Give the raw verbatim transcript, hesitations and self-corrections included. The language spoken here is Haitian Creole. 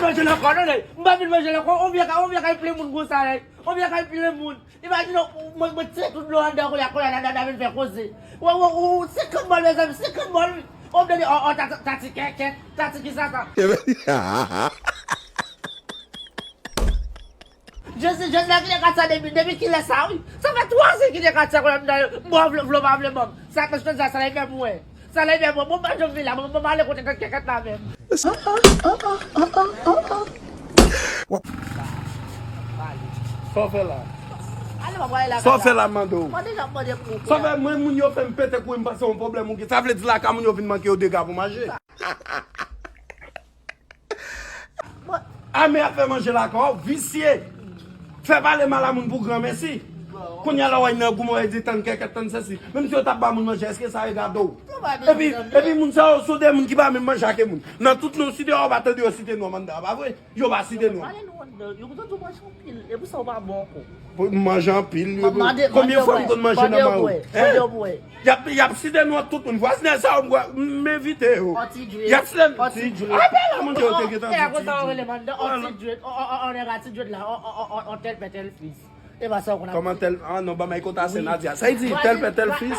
Manje l ankò, non, nèg. M pa vin manje l ankò. On vye ka, on vye ka plen moun konsa, nèg. On vye ka plen moun. Imajine w, mwen, mwen tire tout dlo anndan koulye a, koulye a, n a, n a vin fè koze. Wè, wè, wè, senkant bòl, mezanmi, senkant bòl, wi. On tande, on, on, tati, tati, kèkèt, tati, kisa sa? Jezi, Jezi, la kite kat sa depi, depi kilè sa, wi? Sa fè twa zan kite kat sa, koulye a, m ta, m ba w vle, vle w pa vle, ban m. Sa, sa, sa, sa, la, fè pou wè. Sa leve mwen, mwen pa janm vin la, mwen, mwen pa ale kote kèkèt la menm. Sa w fè la? Ale, mwen prale la. Sa w fè la, mande w? Mwen deja mande pou ou. Sa w fè, mwen, moun yo fè m pete kouri, m panse yon pwoblèm ou gen. Sa vle di lakay moun yo vin manke yo dega pou manje? Ame ap fè manje lakay w, visye. Fè pale mal a moun pou granmesi. Kounye a la w ay nan goumen w ay di tann kèkèt, tann sesi. Menm si yo t ap ba moun manje, èske sa regade w? Epi, epi moun sa yo, se de moun ki pa menm manje ake moun. Nan tout nou, si deyò w pa tande yo site non anndan, pa vre? Yo pa site non. Pale nou anndan, yo kontan di w manje anpil, e pou sa w pa bon ankò. Pou manje anpil, yo. Konbyen fwa m konn manje nan mayo? Hein? Y ap, y ap site non tout moun. Vwazin sa yo, m, m envite yo. Y ap site ti djwet. Apè la, moun yo te gentan di ti djwet. On ti djwet, on, on, on, on nèg a ti djwet la, on, on, on, on, on tèl pè tèl fis. E pa sa w konn ap di. Kòman tèl, ah non, ban m ay konta se Nadia. Sa y di, tèl pè tèl fis.